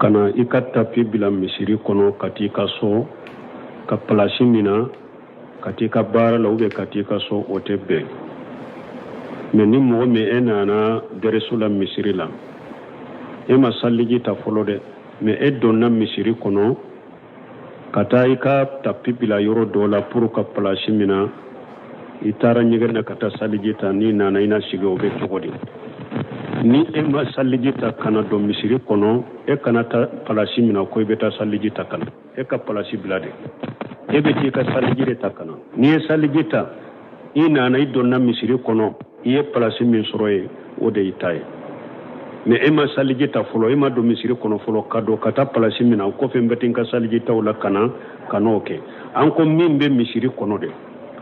Ka na i ka tapi bila misiri kɔnɔ ka t'i ka so ka palasi mina ka t'i ka baara la ou bien ka t'i ka so, o tɛ bɛn. Mais ni mɔgɔ min e nana dɛrɛsu la misiri la, e ma saliji ta fɔlɔ dɛ, mais e donna misiri kɔnɔ ka taa i ka tapi bila yɔrɔ dɔ la pour ka palasi mina, i taara ɲɛgɛn na ka taa saliji ta, n'i nana i na sigi, o bɛ cogo di? Ni e ma saliji ta ka na don misiri kɔnɔ, e kana taa palasi mina ko i bɛ taa saliji ta ka na. E ka palasi bila de, e bɛ t'i ka saliji de ta ka na. N'i ye saliji ta, i nana, i donna misiri kɔnɔ, i ye palasi min sɔrɔ yen, o de y'i ta ye. Mais e ma saliji ta fɔlɔ, e ma don misiri kɔnɔ fɔlɔ ka don ka taa palasi mina, o kɔfɛ n bɛ taa n ka saliji taw la ka na, ka n'o kɛ. An ko min bɛ misiri kɔnɔ de,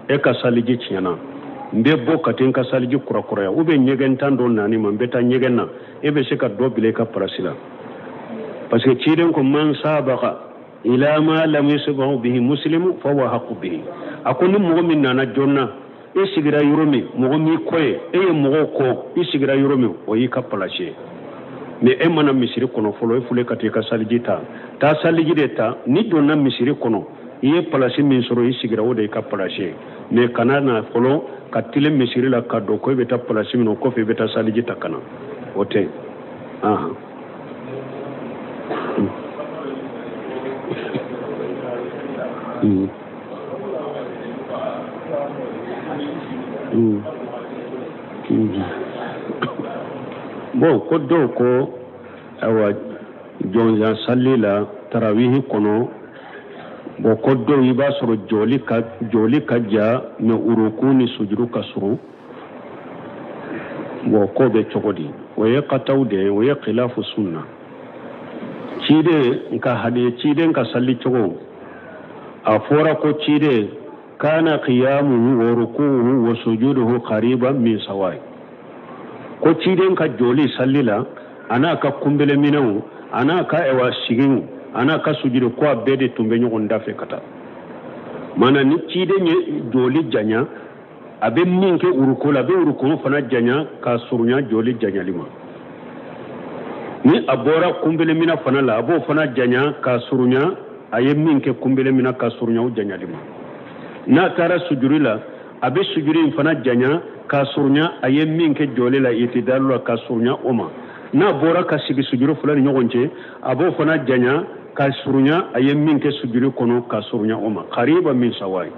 e ka saliji tiɲɛna, n bɛ bɔ ka taa n ka saliji kurakuraya, ou bien ɲɛgɛn tan dɔ nani ma, n bɛ taa ɲɛgɛn na, e bɛ se ka dɔ bila i ka palasi la, parce que ciden ko man sabaka ila ma lam yusbahu bihi muslimu fa huwa haqu bihi. A ko ni mɔgɔ min nana joona, e sigira yɔrɔ min, mɔgɔ m'i kɔ ye, e ye mɔgɔw kɔ, i sigira yɔrɔ min, o y'i ka palasi ye. Mais e ma na misiri kɔnɔ fɔlɔ, e fule ka taa i ka saliji ta, taa saliji de ta. N'i donna misiri kɔnɔ, i ye palasi min sɔrɔ, i sigira, o de y'i ka palasi ye. Mais kana na fɔlɔ ka tilen misiri la ka don ko i bɛ taa palasi min, o kɔfɛ i bɛ taa saliji ta ka na, o tɛ. Ahan. Bon, ko dɔw ko ayiwa, jɔnjan sali la tarawihi kɔnɔ, bon, ko dɔw i b'a sɔrɔ jɔli ka jan, mais uruku ni sujuru ka surun. Bon, ko bɛ cogo di? O ye kataw de ye, o ye khilafu sunna. Ciden ka hadi, ciden ka sali cogo, a fɔra ko ciden kana qiyamuhu wa ruku'uhu wa sujuduhu qariban min sawai, ko ciden ka jɔli sali la, a n'a ka kunbeleminɛw, a n'a ka ɛwa sigiw, a n'a ka sujudu, ko a bɛɛ de tun bɛ ɲɔgɔn dafɛ ka taa. Mana ni ciden ye jɔli janya, a bɛ min kɛ uruko la, a bɛ uruko fana janya ka surunya jɔli janyali ma. Ni a bɔra kunbelemina fana la, a b'o fana janya ka surunya a ye min kɛ kunbelemina, ka surunya o janyali ma. N'a taara sujuri la, a bɛ sujuri in fana janya ka surunya a ye min kɛ jɔli la, itidalu la, ka surunya o ma. N'a bɔra ka sigi sujuru fila ni ɲɔgɔn cɛ, a b'o fana janya ka surunya a ye min kɛ sujuru kɔnɔ, ka surunya o ma, qariba min sawai.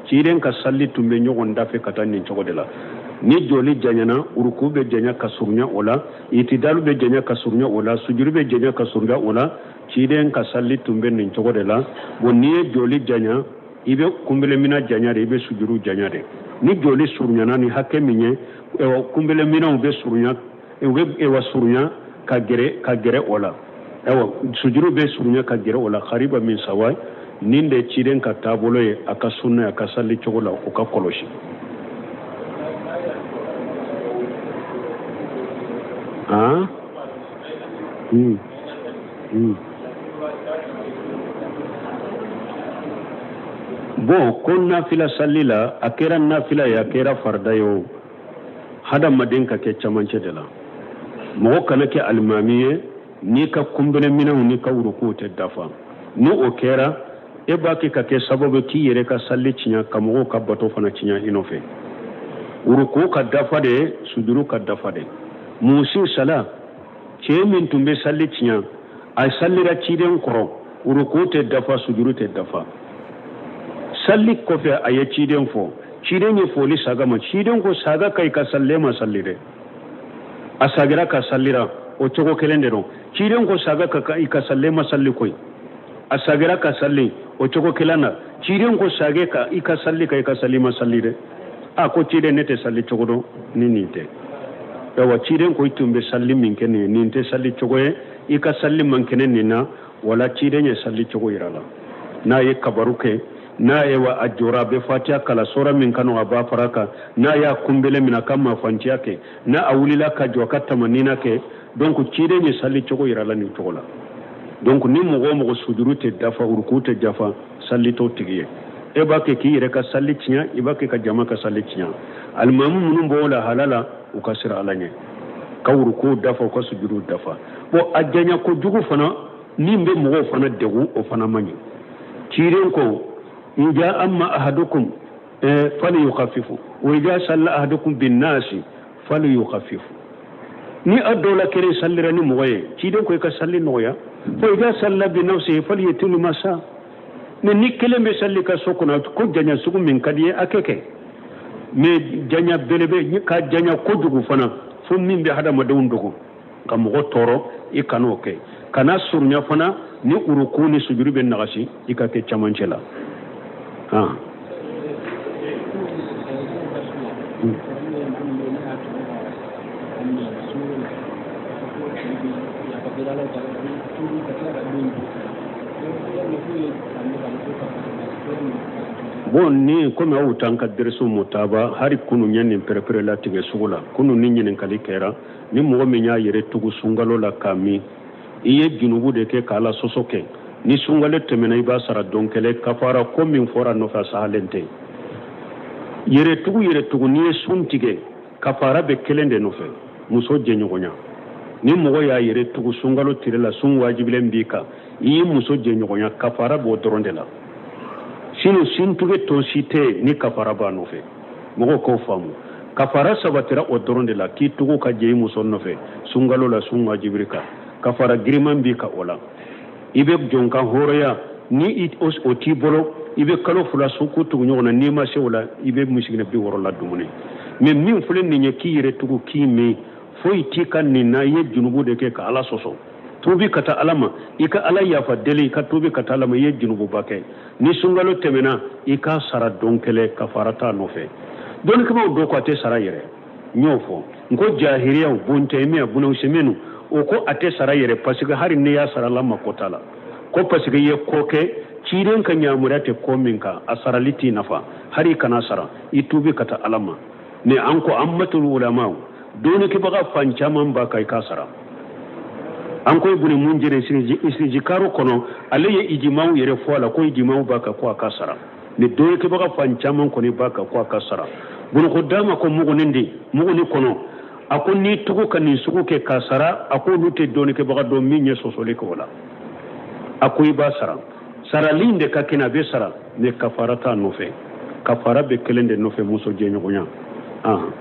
Ciden ka sali tun bɛ ɲɔgɔn dafɛ ka taa nin cogo de la. Ni jɔli janyana, uruku bɛ janya ka surunya o la, itidalu bɛ janya ka surunya o la, sujuru bɛ janya ka surunya o la. Ciden ka sali tun bɛ nin cogo de la. Bon, n'i ye jɔli janya, i bɛ kunbelemina janya de, i bɛ sujuru janya de. Ni jɔli surunyana ni hakɛ min ye, kunbeleminaw bɛ surunya, u bɛ ewa surunya ka gɛrɛ o la, ayiwa, sujuru bɛ surunya ka gɛrɛ o la, qariba min sawa. Nin de ciden ka taabolo ye, a ka sunna, a ka sali cogo la, o ka kɔlɔsi. Han. Bon, ko nafila sali la, a kɛra nafila ye, a kɛra farida ye o, hadamaden ka kɛ camancɛ de la. Mɔgɔ kana kɛ alimami ye n'i ka kunbeleminɛw n'i ka wurukuw tɛ dafa. Ni o kɛra, e b'a kɛ ka kɛ sababu k'i yɛrɛ ka sali tiɲɛ, ka mɔgɔw ka bato fana tiɲɛ i nɔfɛ. Wuruku ka dafa de, sujuru ka dafa de. Musi sala, cɛ min tun bɛ sali tiɲɛ, a salira ciden kɔrɔ, uruku tɛ dafa, sujuru tɛ dafa. Sali kɔfɛ, a ye ciden fɔ, ciden ye foli saga ma. Ciden ko saga ka i ka salile ma sali dɛ. A sagira ka salira o cogo kelen de don. Ciden ko saga ka i ka salile ma sali koyi. A sagira ka sali o cogo kelen na. Ciden ko sage ka i ka sali ka i ka sali ma sali dɛ. A ko ciden, ne tɛ sali cogo dɔn ni nin tɛ. Ayiwa, ciden ko i tun bɛ sali min kɛ nin ye, nin tɛ sali cogo ye, i ka sali man kɛnɛ nin na. Wala ciden ye sali cogo yira la. N'a ye kabaru kɛ, n'a ye wa a jɔra, a bɛ fatiya kala sɔrɔ min kanu, a b'a fara kan. N'a y'a kunbele minɛ, a ka mafantiya kɛ. N'a a wulila ka jɔ, a ka tamanina kɛ. Donc ciden ye sali cogo yira la nin cogo la. Donc ni mɔgɔ o mɔgɔ sujuru tɛ dafa, uruku tɛ dafa, sali t'o tigi ye. E b'a kɛ k'i yɛrɛ ka sali tiɲɛ, i b'a kɛ ka jama ka sali tiɲɛ. Alimamu minnu b'o la hala la, u ka siran Ala ɲɛ, ka urukuw dafa, u ka sujuruw dafa. Bon, a janya kojugu fana. Min bɛ mɔgɔw fana degun, o fana man ɲi. Ciden ko iza amma ahadukum falyukhaffifu wa iza salla ahadukum bin nasi falyukhaffifu. Ni a dɔw la kelen sallira ni mɔgɔ ye, ciden ko i ka salli nɔgɔya. Fa iza salla bi nafsihi falyutil ma sha. Mais ni kelen bɛ salli ka so kɔnɔ, ko janya sugu min ka di ye, a kɛ kɛ. Mais janya belebe ka janya kojugu fana, fo min bɛ hadamadenw dogo ka mɔgɔ tɔɔrɔ, i kan'o kɛ. Kana surunya fana, ni uruku ni sujuru bɛ nagasi, i ka kɛ camancɛ la. Han. Bon, ni komi aw t'an ka dɛrɛso mutaba, hari kunu ɲɛ nin pɛrɛpɛrɛ latigɛ sugu la. Kunu ni ɲininkali kɛra, ni mɔgɔ min y'a yɛrɛ tugu sunkalo la k'a min, i ye junubu de kɛ k'Ala sɔsɔ kɛ. Ni sunkalo tɛmɛna, i b'a sara don kelen. Kafara ko min fɔra nɔfɛ, a sahalen tɛ. Yɛrɛtugu, yɛrɛtugu, n'i ye sun tigɛ, kafara bɛ kelen de nɔfɛ, muso jɛɲɔgɔnya. Ni mɔgɔ y'a yɛrɛ tugu sunkalo tile la, sun wajibilen b'i kan, i ye muso jɛɲɔgɔnya, kafara b'o dɔrɔn de la. Sinon suntigɛ tɔ si tɛ ni kafara b'a nɔfɛ. Mɔgɔw k'o faamu, kafara sabatira o dɔrɔn de la. K'i tugu ka jɛ i muso nɔfɛ sunkalo la, sun wajibiri kan, kafara giriman b'i kan o la. I bɛ jɔn kan hɔrɔnya, ni o t'i bolo, i bɛ kalo 2 sunko tugu ɲɔgɔn na. N'i ma se o la, i bɛ misikina 60 la dumuni. Mais min filɛ nin ye, k'i yɛrɛ tugu k'i min, foyi t'i ka nin na, i ye junubu de kɛ ka Ala sɔsɔ. Tuubi ka taa Ala ma, i ka Ala yafa deli, i ka tuubi ka taa Ala ma, i ye junububa kɛ. Ni sunkalo tɛmɛna, i k'a sara don kelen, kafara t'a nɔfɛ. Dɔnnikɛbaaw dɔw ko a tɛ sara yɛrɛ. N y'o fɔ n ko jahiriyaw, Buntɛmiya, Bunawuseminu, o ko a tɛ sara yɛrɛ, parce que hali n'i y'a sara, la mako t'a la, ko parce que i ye ko kɛ ciden ka yamaruya tɛ ko min kan, a sarali t'i nafa. Hali i kana sara, i tuubi ka taa Ala ma. Mais an ko ammatul ulama, dɔnnikɛbaga fan caman b'a kan i k'a sara. An ko Ibuni Munjiri isijikaru kɔnɔ, ale ye ijimaw yɛrɛ fɔ a la, ko ijimaw b'a kan ko a ka sara. Mais dɔnnikɛbaga fan caman kɔni b'a kan ko a ka sara. Bunu Kudama ko muguni di muguni kɔnɔ, a ko n'i tugu ka nin sugu kɛ k'a sara, a ko olu tɛ dɔnnikɛbaga dɔn min ye sɔsɔli kɛ o la. A ko i b'a sara, sarali in de ka kɛnɛ, a bɛ sara, mais kafara t'a nɔfɛ. Kafara bɛ kelen de nɔfɛ, muso jɛɲɔgɔnya. Han?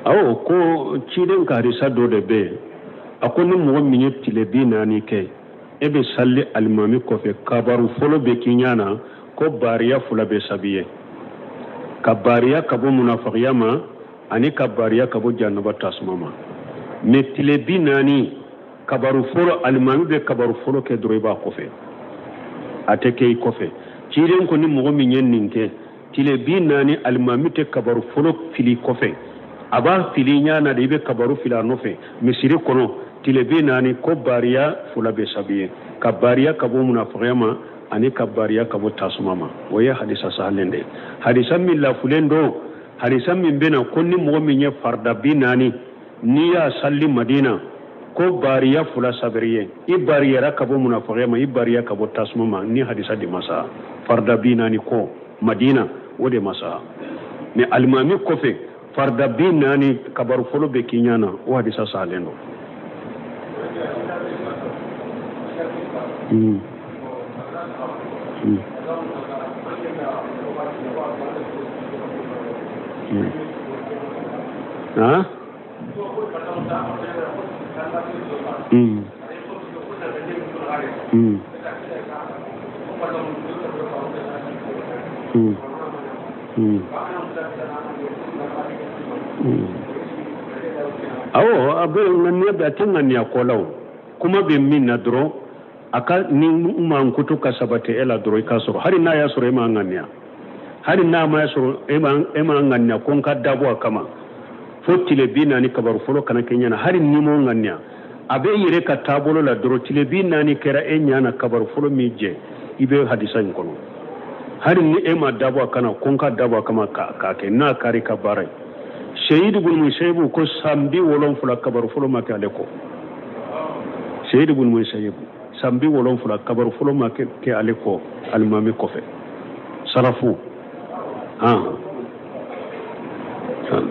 Awɔ, ko ciden ka hadisa dɔ de bɛ yen, a ko ni mɔgɔ min ye tile 40 kɛ, e bɛ sali alimami kɔfɛ, kabaru fɔlɔ bɛ k'i ɲɛ na, ko bariya 2 bɛ sabi ye, ka bariya ka bɔ munafagiya ma ani ka bariya ka bɔ jahanaba tasuma ma. Mais tile 40, kabaru fɔlɔ, alimami bɛ kabaru fɔlɔ kɛ dɔrɔn, i b'a kɔfɛ, a tɛ kɛ i kɔfɛ. Ciden ko ni mɔgɔ min ye nin kɛ tile 40, alimami tɛ kabaru fɔlɔ fili kɔfɛ, a b'a fili ɲɛ na de, i bɛ kabaru fili a nɔfɛ misiri kɔnɔ tile 40, ko bariya 2 bɛ sabi ye, ka bariya ka bɔ munafagiya ma ani ka bariya ka bɔ tasuma ma. O ye hadisa sahalen de ye, hadisa min lafulen don, hadisa min bɛ na ko ni mɔgɔ min ye farida 40, n'i y'a sali Madina, ko bariya 2 sabiri ye, i bariyara ka bɔ munafagiya ma, i bariya ka bɔ tasuma ma. Ni hadisa de ma sa, farida 40 ko Madina, o de ma sa. Mais alimami kɔfɛ farida 40, kabaru fɔlɔ bɛ k'i ɲɛ na, o hadisa sahalen don. Han? Awɔ, a bɛ ŋaniya bɛ, a tɛ ŋaniya ko la o. Kuma bɛ min na dɔrɔn, a ka ni mankutu ka sabati e la dɔrɔn, i k'a sɔrɔ. Hali n'a y'a sɔrɔ e ma ŋaniya, hali n'a ma sɔrɔ e ma ŋaniya ko n ka dabɔ a kama fo tile 40 kabaru fɔlɔ kana kɛ ɲɛna, hali n'i m'o ŋaniya, a bɛ e yɛrɛ ka taabolo la dɔrɔn, tile 40 kɛra e ɲɛ na, kabaru fɔlɔ min jɛ, i bɛ hadisa in kɔnɔ. Hali ni e ma dabɔ a kana ko n ka dabɔ a kama k'a kɛ, n'a kari ka baara ye. Seyidu bun Musayibu ko san 70 kabaru fɔlɔ ma kɛ ale kɔ. Seyidu bun Musayibu san 70 kabaru fɔlɔ ma kɛ ale kɔ alimami kɔfɛ. Sarafu. Han. Han.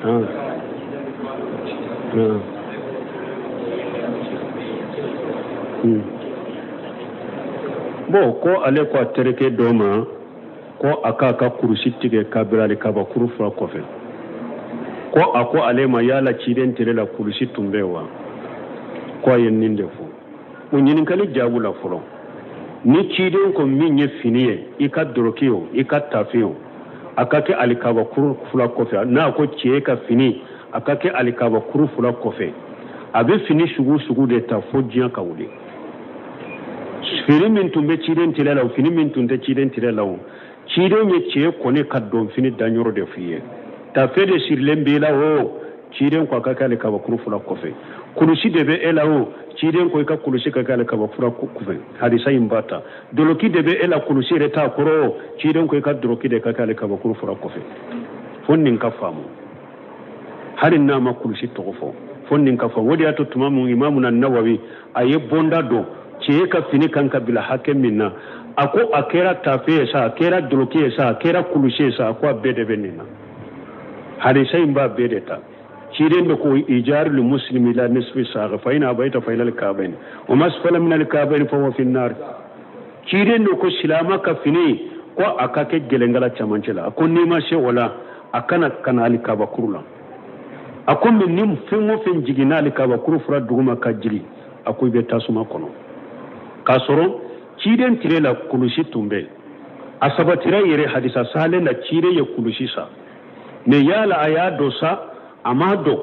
Han. Han. Bon, ko ale ko a terikɛ dɔ ma ko a k'a ka kurusi tigɛ k'a bila ale kabakuru fura kɔfɛ. Ko a ko ale ma yala ciden tele la kurusi tun bɛ wa? Ko a ye nin de fɔ. O ɲininkali jaabu la fɔlɔ. Ni ciden ko min ye fini ye, i ka doroki o, i ka tafe o, a ka kɛ alikabakuru fila kɔfɛ. N'a ko cɛ ka fini, a ka kɛ alikabakuru fila kɔfɛ. A bɛ fini sugu sugu de ta fo diɲɛ ka wuli. Fini min tun bɛ ciden tele la o, fini min tun tɛ ciden tele la o, ciden ye cɛ kɔni ka don fini danyɔrɔ de f'i ye. Tafe de sirilen b'i la o, ciden ko a ka kɛ alikabakuru fila kɔfɛ. Kulusi de bɛ e la o, ciden ko i ka kulusi ka kɛ alikabakuru kɔfɛ. Hadisa in b'a ta. Doloki de bɛ e la, kulusi yɛrɛ t'a kɔrɔ o, ciden ko i ka doloki de ka kɛ alikabakuru fila kɔfɛ. Fo nin ka faamu. Hali n'a ma kulusi tɔgɔ fɔ, fo nin ka faamu. O de y'a to tuma min Imamu Nawawi a ye bonda don cɛ ka fini kan ka bila hakɛ min na, a ko a kɛra tafe ye sa, a kɛra doloki ye sa, a kɛra kulusi ye sa, a ko a bɛɛ de bɛ nin na. Hadisa in b'a bɛɛ de ta. Ciden de ko ijaru li muslimi la nisfi saga fa ina abaita fa ila al-ka'bayn wa ma asfala min al-ka'bayn fa huwa fi an-nar. Ciden de ko silama ka fini ko a ka kɛ gɛlɛngala camancɛ la, a ko n'i ma se o la a kana kana alikabakuru la. A ko mɛ ni fɛn o fɛn jiginna alikabakuru fura duguma ka jigin, a ko i bɛ tasuma kɔnɔ. K'a sɔrɔ ciden tile la kulusi tun bɛ, a sabatira yɛrɛ hadisa salen na ciden ye kulusi sa. Mɛ yala a y'a dɔn sa, a m'a dɔn,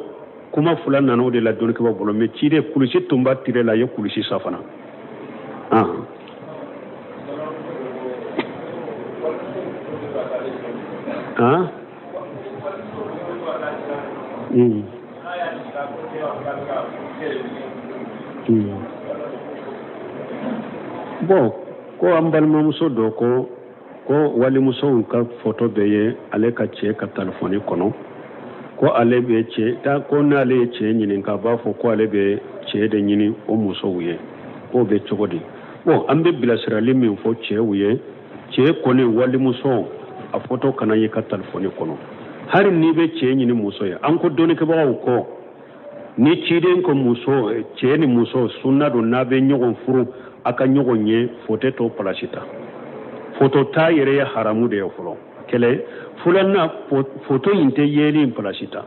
kuma fila nana o de la dɔnnikɛbaaw bolo. Mɛ ciden kulusi tun b'a tile la, a ye kulusi sa fana. Han. Bon, ko an balimamuso dɔ ko ko walimusow ka foto bɛ ye ale ka cɛ ka telefɔni kɔnɔ, ko ale bɛ cɛ ta, ko n'ale ye cɛ ɲininka a b'a fɔ ko ale bɛ cɛ de ɲini o musow ye, k'o bɛ cogo di? Bon, an bɛ bilasirali min fɔ cɛw ye, cɛ kɔni walimuso a foto kana ye ka telefɔni kɔnɔ. Hali n'i bɛ cɛ ɲini muso ye, an ko dɔnnikɛbagaw kɔ ni ciden ko muso, cɛ ni muso sunna don n'a bɛ ɲɔgɔn furu, a ka ɲɔgɔn ye, foto t'o palasi ta. Foto ta yɛrɛ ye haramu de ye fɔlɔ. Kɛlɛ filanan, foto in tɛ yeli in palasi ta.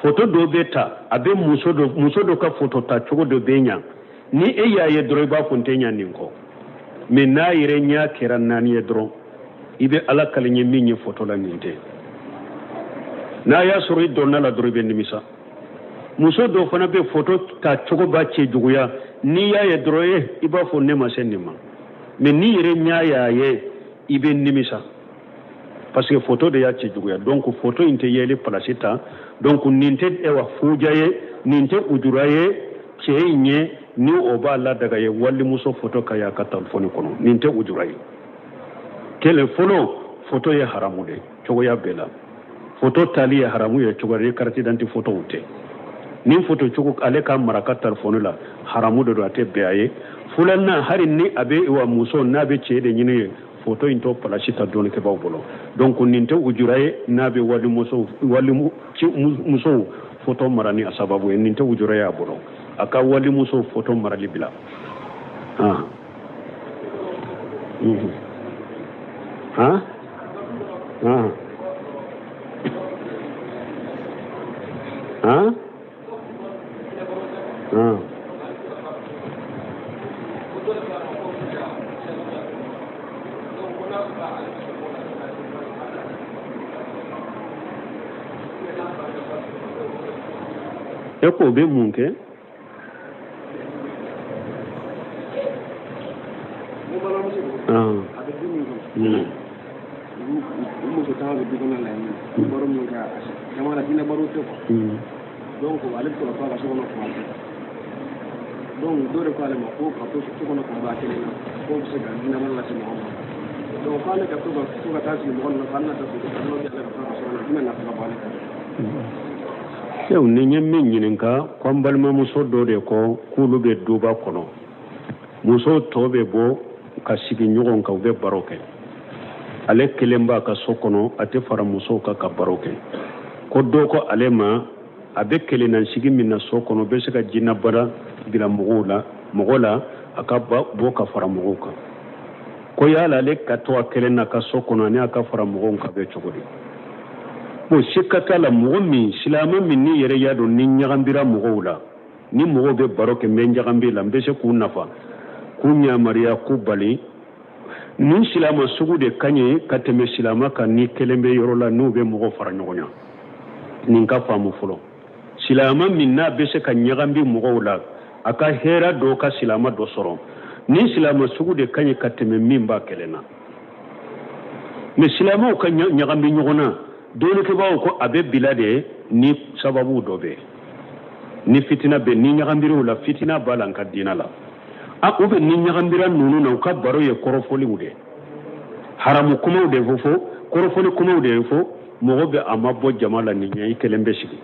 Foto dɔ bɛ ta, a bɛ muso dɔ ka foto ta cogo dɔ bɛ ɲa, ni e y'a ye dɔrɔn i b'a fɔ n tɛ ɲa nin kɔ. Mɛ n'a yɛrɛ ɲa kɛra naani ye dɔrɔn, i bɛ ala kalen ye min ye foto la nin tɛ. N'a y'a sɔrɔ i donna la dɔrɔn i bɛ nimisa. Muso dɔw fana bɛ foto ta cogo b'a cɛ juguya, n'i y'a ye dɔrɔn i b'a fɔ ne ma se nin ma. Mɛ n'i yɛrɛ ɲa y'a ye i bɛ nimisa, parce que foto de y'a cɛ juguya. Donc foto in tɛ yeli palasi ta. Donc nin tɛ ewa fuja ye, nin tɛ ujura ye cɛ in ye, ni o b'a ladaga ye walimuso foto ka y'a ka telefɔni kɔnɔ, nin tɛ ujura ye. Kelen fɔlɔ, foto ye haramu de ye cogoya bɛɛ la. Foto tali ye haramu ye cogoya ni carte d'identité fotow tɛ. Ni foto cogo ale ka mara ka telefɔni la, haramu de don, a tɛ bɛn a ye. Filanan, hali ni a bɛ wa muso n'a bɛ cɛ de ɲini ye, foto in t'o palasi ta dɔnnikɛbaaw bolo. Donc nin tɛ ujura ye n'a bɛ walimuso foto mara ni a sababu ye, nin tɛ ujura ye a bolo. A ka walimuso foto marali bila. Han. Han. Han. Han. Han. E k'o bɛ mun kɛ? Muso caman bɛ du kɔnɔ la yen, baro min kɛ jama la, jinɛ baro tɛ quoi. Donc ale bɛ to ka to a ka so kɔnɔ kuma bɛɛ. Donc dɔ de ko ale ma ko ka to so kɔnɔ kuma bɛɛ a kelen na, k'o bɛ se ka jinɛbana lase mɔgɔ ma. Donc k'ale ka to ka to ka taa sigi mɔgɔ nɔfɛ, hali n'a tɛ sigi ka dɔw ale ka taa ka so kɔnɔ, jumɛn nafa ka bon ale kan? Sew, ni n ye min ɲininka ko an balimamuso dɔ de ko k'olu bɛ duba kɔnɔ, musow tɔ bɛ bɔ ka sigi ɲɔgɔn kan, u bɛ baro kɛ, ale kelen b'a ka so kɔnɔ, a tɛ fara musow kan ka baro kɛ. Ko dɔ ko ale ma a bɛ kelenna sigi min na so kɔnɔ, bɛ se ka jinɛbana bila mɔgɔw la, mɔgɔ la, a ka bɔ ka fara mɔgɔw kan. Ko yala ale ka to a kelen na ka so kɔnɔ ani a ka fara mɔgɔw kan bɛ cogo di? Bon, sika t'a la, mɔgɔ min, silamɛ min n'i yɛrɛ y'a dɔn ni ɲagambira mɔgɔw la, ni mɔgɔw bɛ baro kɛ, n bɛ ɲagambi la, n bɛ se k'u nafa, k'u yamaruya, k'u bali, nin silama sugu de ka ɲi ka tɛmɛ silama kan ni kelen bɛ yɔrɔ la n'u bɛ mɔgɔ fara ɲɔgɔn kan. Nin ka faamu fɔlɔ, silama min n'a bɛ se ka ɲagambi mɔgɔw la, a ka hɛrɛ dɔ ka silama dɔ sɔrɔ, nin silama sugu de ka ɲi ka tɛmɛ min b'a kelen na. Mais silamaw ka ɲagambi ɲɔgɔn na, dɔnnikɛbaaw ko a bɛ bila de ni sababu dɔ bɛ, ni fitina bɛ, ni ɲagambiriw la, fitina b'a la n ka diina la. A u bɛ ni ɲagambira ninnu na, u ka baro ye kɔrɔfɔliw de, haramu kumaw de fɔ, kɔrɔfɔli kumaw de fɔ, mɔgɔ bɛ a ma bɔ jama la nin ɲɛ, i kelen bɛ sigi.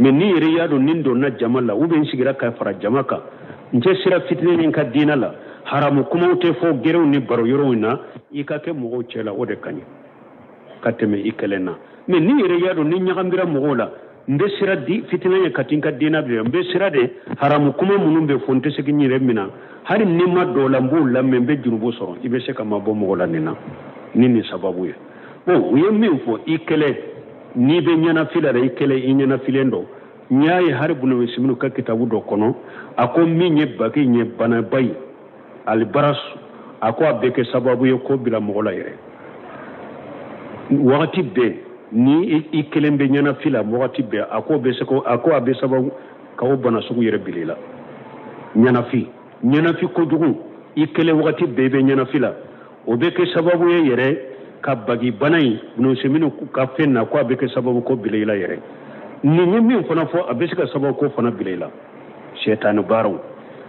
Mais n'i yɛrɛ y'a dɔn ni n donna jama la, ou bien n sigira ka fara jama kan, n tɛ sira fitinɛ nin ka diina la, haramu kumaw tɛ fɔ gɛrɛw ni baro yɔrɔw na, i ka kɛ mɔgɔw cɛ la, o de ka ɲi ka tɛmɛ i kelen na. Mais n'i yɛrɛ y'a dɔn ni ɲagambira mɔgɔw la, n bɛ sira di fitinɛ ye ka ti n ka diina bila, n bɛ sira de haramu kuma minnu bɛ fɔ, n tɛ se k'i yɛrɛ minɛ, hali ni ma dɔw la n b'o lamɛn, n bɛ jurubu sɔrɔ, i bɛ se ka mabɔ mɔgɔ la nin na ni nin sababu ye. Bon, u ye min fɔ, i kelen n'i bɛ ɲɛnafi la dɛ, i kelen i ɲɛnafilen don. N y'a ye hali Bunu Usiminu ka kitabu dɔ kɔnɔ, a ko min ye bagi ye, banaba ye, alibaras, a ko a bɛ kɛ sababu ye ko bila mɔgɔ la yɛrɛ. Wagati bɛɛ ni i kelen bɛ ɲɛnafi la, wagati bɛɛ, a ko bɛ se ko, a ko a bɛ sababu ka o bana sugu yɛrɛ bila i la. Ɲɛnafi, ɲɛnafi kojugu, i kelen wagati bɛɛ i bɛ ɲɛnafi la, o bɛ kɛ sababu ye yɛrɛ ka bagi bana in, Bunu Usiminu ka fɛn na, ko a bɛ kɛ sababu ko bila i la yɛrɛ. Nin ye min fana fɔ, a bɛ se ka sababu ko fana bila i la, sɛtani baaraw.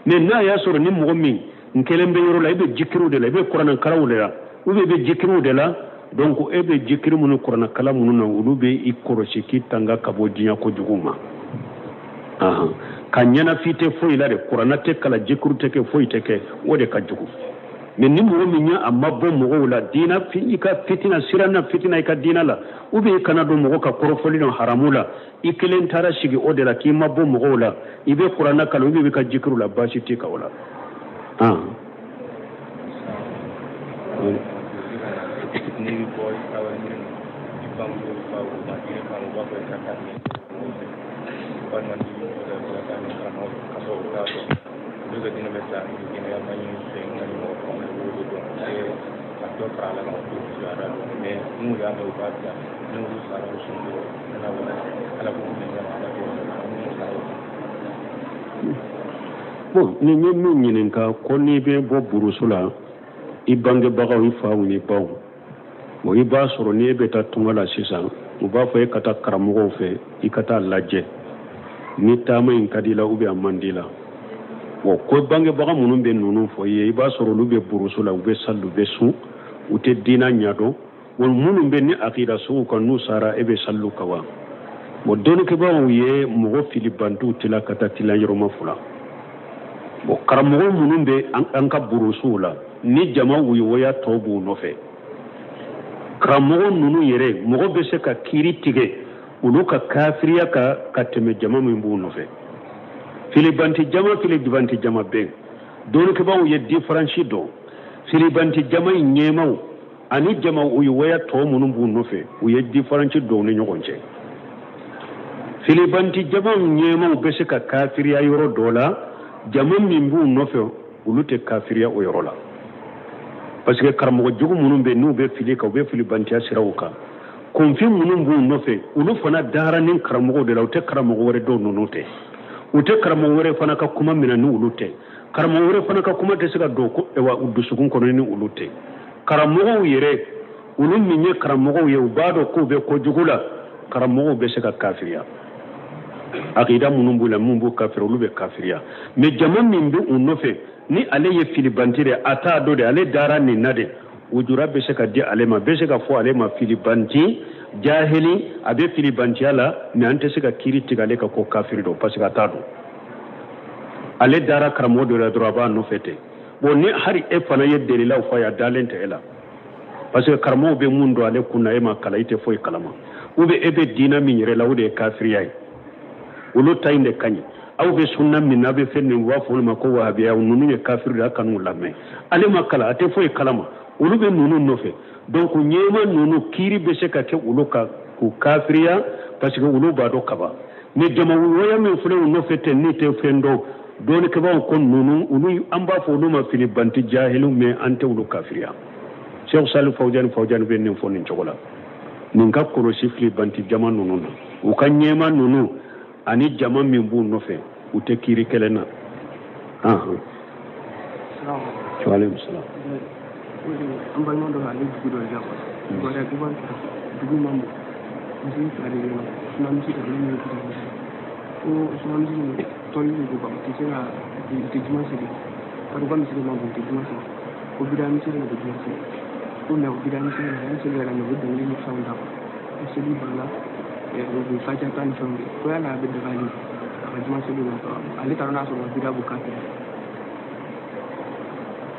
Mais n'a y'a sɔrɔ ni mɔgɔ min n kelen bɛ yɔrɔ la, i bɛ jikiriw de la, i bɛ kuranɛkalanw de la, ou bien i bɛ jikiriw de la, donc e bɛ jikiri minnu, kuranɛkalan minnu na, olu bɛ i kɔlɔsi k'i tanga ka bɔ diɲɛ kojugu ma. Ka ɲɛnafi tɛ foyi la de, kuranɛ tɛ kalan, jikiri tɛ kɛ, foyi tɛ kɛ, o de ka jugu. Mais ni mɔgɔ min ye a ma bɔ mɔgɔw la, diina i ka fitina siranna fitina i ka diina la, ou bien i kana don mɔgɔ ka kɔrɔfɔli dɔn haramu la, i kelen taara sigi o de la k'i ma bɔ mɔgɔw la, i bɛ kuranɛ kalan, ou bien i bɛ ka jikiriw la, baasi t'i kan o la. N'i bɛ bɔ i ka wari ɲini na, i bamuso fa u ma diinɛ faamu, u b'a fɔ i ka taa ni mɔgɔw fɛ, walima n'i bɛ ka taa ni karamɔgɔ fɛ k'a sɔrɔ u t'a dɔn, olu ka diinɛ bɛ taa ni diinɛ ma ɲini fɛ, n ka ni mɔgɔ faamu, i b'o de dɔn ka dɔ fara a la ka t'u sara dɔn. Mais n'u y'a mɛn, u b'a bila, n'olu sara u sun dɔrɔn, ala ala k'u minɛ ɲɔgɔn, ala k'u minɛ sara u. Bon, ni n ye min ɲininka ko n'i bɛ bɔ burusu la, i bangebagaw, i faw ni baw, bon, i b'a sɔrɔ n'i bɛ taa tunga la sisan, u b'a fɔ e ka taa karamɔgɔw fɛ, i ka taa lajɛ ni taama in ka di i la ou bien a man di i la. Bon, ko bangebaga minnu bɛ ninnu fɔ i ye, i b'a sɔrɔ olu bɛ burusu la, u bɛ sali, u bɛ sun, u tɛ diina ɲɛdɔn. Bon, minnu bɛ ni akida sugu kan, n'u sara, e bɛ saliw kan wa? Bon, dɔnnikɛbaaw ye mɔgɔ filibantiw tila ka taa tila yɔrɔma fila. Bon, karamɔgɔ minnu bɛ an ka burusuw la, ni jama woyowoya tɔw b'u nɔfɛ, karamɔgɔ ninnu yɛrɛ, mɔgɔ bɛ se ka kiiri tigɛ olu ka kafiriya ka tɛmɛ jama min b'u nɔfɛ. Filibanti jama, filibanti jama bɛn, dɔnnikɛbaaw ye diferansi dɔn. Filibanti jama in ɲɛmaw ani jama woyowoya tɔ minnu b'u nɔfɛ, u ye diferansi dɔn ni ɲɔgɔn cɛ. Filibanti jama ɲɛmaw bɛ se ka kafiriya yɔrɔ dɔ la, jama min b'u nɔfɛ, olu tɛ kafiriya o yɔrɔ la. Parce que karamɔgɔ jugu minnu bɛ, n'u bɛ fili kan, u bɛ filibantiya siraw kan, kunfin minnu b'u nɔfɛ, olu fana dara ni karamɔgɔw de la, u tɛ karamɔgɔ wɛrɛ dɔw ninnu tɛ, u tɛ karamɔgɔ wɛrɛ fana ka kuma minɛ ni olu tɛ, karamɔgɔ wɛrɛ fana ka kuma tɛ se ka don u dusukun kɔnɔ ni olu tɛ. Karamɔgɔw yɛrɛ, olu min ye karamɔgɔw ye, u b'a dɔn k'u bɛ kojugu la, karamɔgɔw bɛ se ka kafiriya. Akida minnu b'u la mun b'u kafiri, olu bɛ kafiriya. Mais jama min bɛ u nɔfɛ, ni ale ye filibanti de, a t'a dɔn de, ale dara nin na de, ujura bɛ se ka di ale ma, bɛ se ka fɔ ale ma filibanti, jahili, a bɛ filibantiya la, mais an tɛ se ka kiiri tigɛ ale kan ko kafiri don, parce que a t'a dɔn. Ale dara karamɔgɔ dɔ la dɔrɔn, a b'a nɔfɛ ten. Bon, ni hali e fana ye delilaw fɔ a ye, a dalen tɛ e la, parce que karamɔgɔw bɛ mun dɔn ale kun na, e ma kalan, i tɛ foyi kalama. Ou bien e bɛ diinɛ min yɛrɛ la, o de ye kafiriya ye, olu ta in de ka ɲi. Aw bɛ sunna min na, aw bɛ fɛn nin, u b'a fɔ olu ma ko wahabiya, ninnu ye kafiri de ye, a kan'u lamɛn. Ale ma kalan, a tɛ foyi kalama, olu bɛ ninnu nɔfɛ. Donc ɲɛma ninnu kiiri bɛ se ka kɛ olu kan k'u kafiriya, parce que olu b'a dɔn kaban. Mais jama wɔya min filɛ u nɔfɛ ten, n'i tɛ fɛn dɔn, dɔnnikɛbaaw ko ninnu, olu an b'a fɔ olu ma filibanti jahiliw, mais an tɛ olu kafiriya. Cheikh Salih Fawjani Fawjani bɛ nin fɔ nin cogo la. Nin ka kɔlɔsi filibanti jama ninnu na, u ka ɲɛma ninnu ani jama min b'u nɔfɛ, u tɛ kiiri kelen na. Waaleykum salaam. An balima dɔ ale dugu dɔ de la quoi. Wɛrɛ dugu dugu ma bon, misiri fila de bɛ yen nɔ, suna misiri ale ni bida misiri. Ko suna misiri tɔli de don quoi, u tɛ se ka u tɛ juma seli, parce que u ka misiri ma bon, u tɛ juma seli. Ko bida misiri de bɛ juma seli. Ko mais o bida misiri la, ni seli yɛrɛ u bɛ dɔnkili ni fɛnw da quoi. Ni seli banna, u bɛ fatiha ta ni fɛnw kɛ. Ko yala a bɛ daga ale a ka juma seli la, ale taara n'a sɔrɔ bida b'u kan.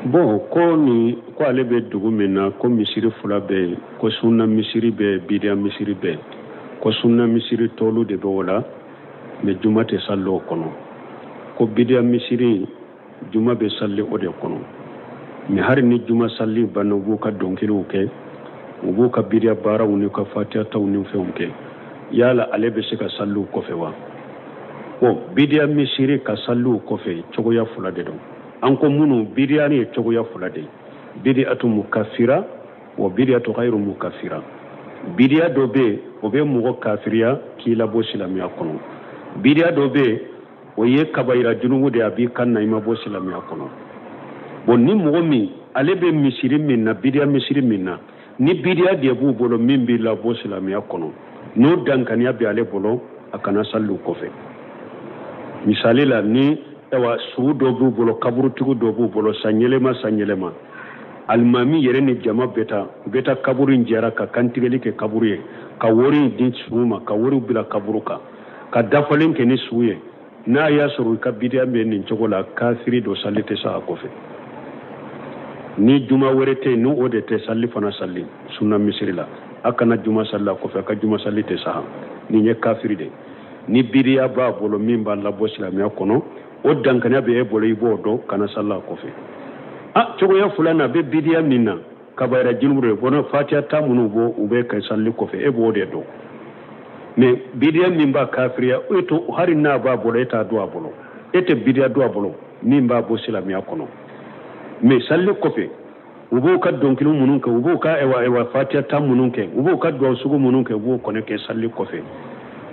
Bon, ko ni ko ale bɛ dugu min na, ko misiri fila bɛ yen, ko sunna misiri bɛ yen, bidiya misiri bɛ yen. Ko sunna misiri tɔlu de bɛ o la, mais juma tɛ sali o kɔnɔ. Ko bidiya misiri, juma bɛ sali o de kɔnɔ, mais hali ni juma sali banna, u b'u ka dɔnkiliw kɛ, u b'u ka bidiya baaraw n'u ka fatiyataw ni fɛnw kɛ. Yala ale bɛ se ka saliw kɔfɛ wa? Bon, bidiya misiri ka saliw kɔfɛ, cogoya fila de don. An ko minnu bidiya ye cogoya fila de ye: bidiyatu mukafira wa bidiyatu ghayru mukafira. Bidiya dɔ bɛ yen, o bɛ mɔgɔ kafiriya k'i labɔ silamɛya kɔnɔ. Bidiya dɔ bɛ yen, o ye kabayira junubu de ye, a b'i kan na, i ma bɔ silamɛya kɔnɔ. Bon, ni mɔgɔ min ale bɛ misiri min na, bidiya misiri min na, ni bidiya de b'u bolo min b'i labɔ silamɛya kɔnɔ, n'o dankaniya bɛ ale bolo, a kana sali u kɔfɛ. Misali la, ni ayiwa sugu dɔ b'u bolo, kaburutigiw dɔ b'u bolo, san yɛlɛma san yɛlɛma, alimami yɛrɛ ni jama bɛ taa, u bɛ taa kaburu in jɛra ka kantigɛli kɛ kaburu ye, ka wari in di sugu ma, ka wariw bila kaburu kan, ka dafalen kɛ ni sugu ye. N'a y'a sɔrɔ i ka bidiya bɛ nin cogo la, kafiri dɔ, sali tɛ sa a kɔfɛ. Ni juma wɛrɛ tɛ yen, ni o de tɛ, sali fana sali sunna misiri la, a kana juma sali a kɔfɛ, a ka juma sali tɛ sa. Nin ye kafiri de. Ni bidiya b'a bolo min b'a labɔ silamɛya kɔnɔ, o dankaniya bɛ e bolo, i b'o dɔn, kana sali a kɔfɛ. A cogoya filanan bɛ bidiya min na, kabayira junubu de bɔnna, fatiya ta minnu bɔ, u bɛ kɛ sali kɔfɛ, e b'o de dɔn. Mais bidiya min b'a kafiriya, e to hali n'a b'a bolo, e t'a dɔn a bolo, e tɛ bidiya dɔn a bolo min b'a bɔ silamɛya kɔnɔ. Mais sali kɔfɛ, u b'u ka dɔnkili minnu kɛ, u b'u ka ewa fatiya ta minnu kɛ, u b'u ka duwawu sugu minnu kɛ, u b'o kɔni kɛ sali kɔfɛ,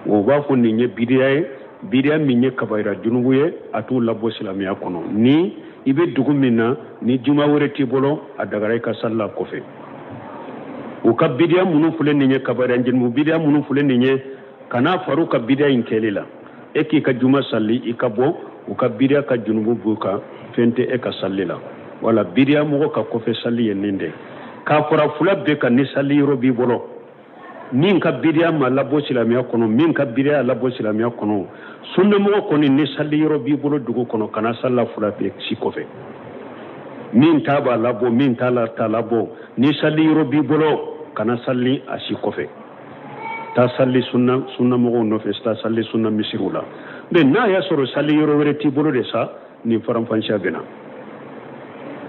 o b'a fɔ nin ye bidiya ye, bidiya min ye kabayira junubu ye, a t'u labɔ silamɛya kɔnɔ. Ni i bɛ dugu min na, ni juma wɛrɛ t'i bolo, a dagara i ka sali a kɔfɛ. U ka bidiya minnu filɛ nin ye, kabayira junubu bidiya minnu filɛ nin ye, kana far'u ka bidiya in kɛli la. E k'i ka juma sali, i ka bɔ, u ka bidiya ka junubu b'u kan, fɛn tɛ e ka sali la. Wala bidiya mɔgɔ ka kɔfɛ sali ye nin de k'a fɔra fila bɛɛ kan. Ni sali yɔrɔ b'i bolo, min ka bidiya ma labɔ silamɛya kɔnɔ, min ka bidiya labɔ silamɛya kɔnɔ, sunnamɔgɔ kɔni, ni sali yɔrɔ b'i bolo dugu kɔnɔ, kana sali fila bɛɛ si kɔfɛ. Min ta b'a labɔ, min t'a la t'a labɔ, ni sali yɔrɔ b'i bolo, kana sali a si kɔfɛ. Taa sali sunna sunnamɔgɔw nɔfɛ, taa sali sunna misiriw la. Mais n'a y'a sɔrɔ sali yɔrɔ wɛrɛ t'i bolo de sa, nin faranfansiya bɛ na.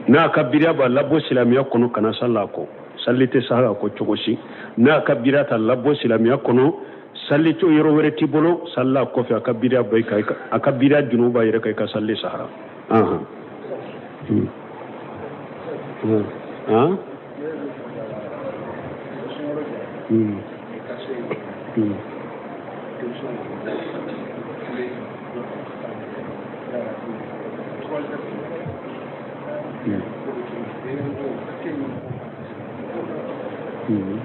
N'a ka bidiya b'a labɔ silamɛya kɔnɔ, kana sali a kɔ, sali tɛ sa a kɔ cogo si. N'a ka bidiya t'a labɔ silamɛya kɔnɔ, sali to yɔrɔ wɛrɛ t'i bolo, sali a kɔfɛ, a ka bidiya bɔ i kan, a ka bidiya junubu b'a yɛrɛ kan, i ka sali sahara. Han hmm hmm hmm hmm hmm.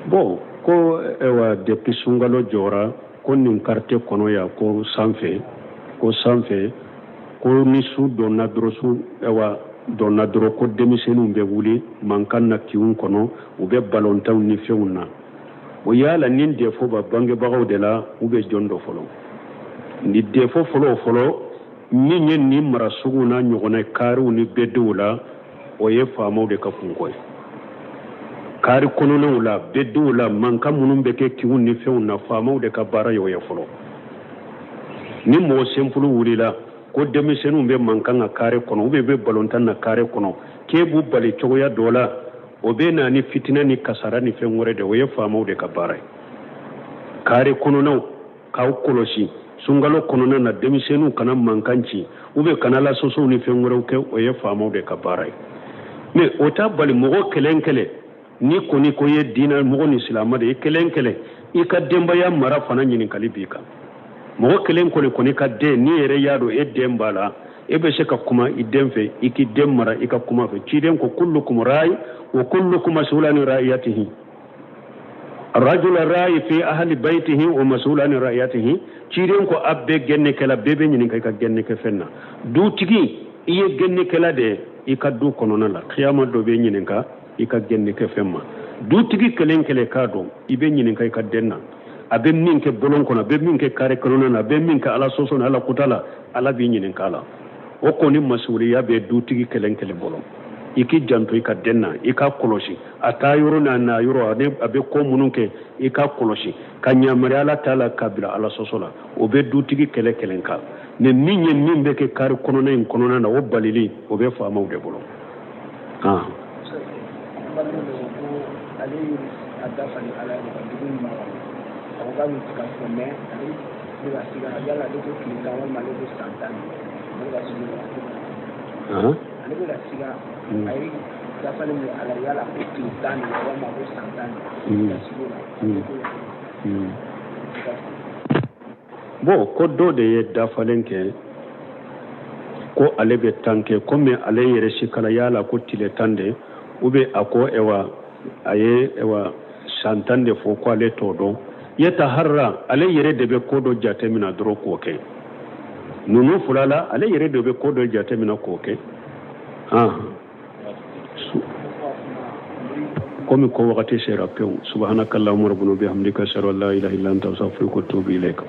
Bon, ko ewa depuis sunkalo jɔra, ko nin quartier kɔnɔ yan, ko sanfɛ, ko sanfɛ, ko ni su dɔnna dɔrɔn, su ewa dɔnna dɔrɔn, ko denmisɛnninw bɛ wuli mankan na kinw kɔnɔ, u bɛ balontanw ni fɛnw na. O yala nin défaut ba bangebagaw de la ou bien jɔn dɔ fɔlɔ? Ni défaut fɔlɔ fɔlɔ min ye nin mara sugu n'a ɲɔgɔnna kariw ni bedew la, o ye faamaw de ka kunko ye. Kari kɔnɔnaw la, bedew la, mankan minnu bɛ kɛ kinw ni fɛnw na, faamaw de ka baara y'o ye fɔlɔ. Ni mɔgɔ senfulu wulila ko denmisɛnninw bɛ mankan na kare kɔnɔ ou bien bɛ balontan na kare kɔnɔ, k'e b'u bali cogoya dɔ la, o bɛ na ni fitina ni kasara ni fɛn wɛrɛ de, o ye faamaw de ka baara ye. Kare kɔnɔnaw k'aw kɔlɔsi sunkalo kɔnɔna na, denmisɛnninw kana mankan ci ou bien kana lasɔsɔw ni fɛn wɛrɛw kɛ, o ye faamaw de ka baara ye. Mais o t'a bali mɔgɔ kelen kelen, ni kɔni ko ye diinɛ mɔgɔ ni silamɛ de ye, kelen kelen i ka denbaya mara fana ɲininkali b'i kan. Mɔgɔ kelen kɔni kɔni ka den, n'i yɛrɛ y'a dɔn e den b'a la, e bɛ se ka kuma i den fɛ, i k'i den mara i ka kuma fɛ. Ciden ko kullukum ra'i wa kullukum mas'ulun an ra'iyatihi, rajul ra'i fi ahli baytihi wa mas'ulun an ra'iyatihi. Ciden ko a bɛɛ gɛnnikɛla, bɛɛ bɛ ɲininka i ka gɛnnikɛ fɛn na. Dutigi, i ye gɛnnikɛla de ye i ka du kɔnɔna la, kiyama dɔ bɛ ɲininka i ka gɛnnikɛ fɛn ma. Dutigi kelen kelen k'a dɔn i bɛ ɲininka i ka den na, a bɛ min kɛ bɔlɔn kɔnɔ, a bɛ min kɛ kare kɔnɔna na, a bɛ min kɛ ala sɔsɔ ni ala kuta la, ala b'i ɲininka a la. O kɔni masuliya bɛ dutigi kelen kelen bolo. I k'i janto i ka den na, i k'a kɔlɔsi a taa yɔrɔ n'a na yɔrɔ, a bɛ ko minnu kɛ, i k'a kɔlɔsi ka yamaruya ala ta la k'a bila ala sɔsɔ la, o bɛ dutigi kelen kelen kan. Mais min ye min bɛ kɛ kare kɔnɔna in kɔnɔna na, o balili o bɛ faamaw de bolo. Ale bɛ ka siga a ye dafalen min ala yala ko tile 10 de walima ko san 10 de ka siga o la. Bon, ko dɔ de ye dafalen kɛ ko ale bɛ 10 kɛ, komi ale yɛrɛ sikala yala ko tile 10 de, ou bien a ko ewa a ye ewa san 10 de fɔ ko ale t'o dɔn. Yataharra, ale yɛrɛ de bɛ ko dɔ jateminɛ dɔrɔn k'o kɛ. Ninnu fila la, ale yɛrɛ de bɛ ko dɔ jateminɛ k'o kɛ. Komi ko wagati sera pewu. Subhanakallahumma rabbana bihamdika, ashhadu an la ilaha illa anta, astaghfiruka wa atubu ilayka.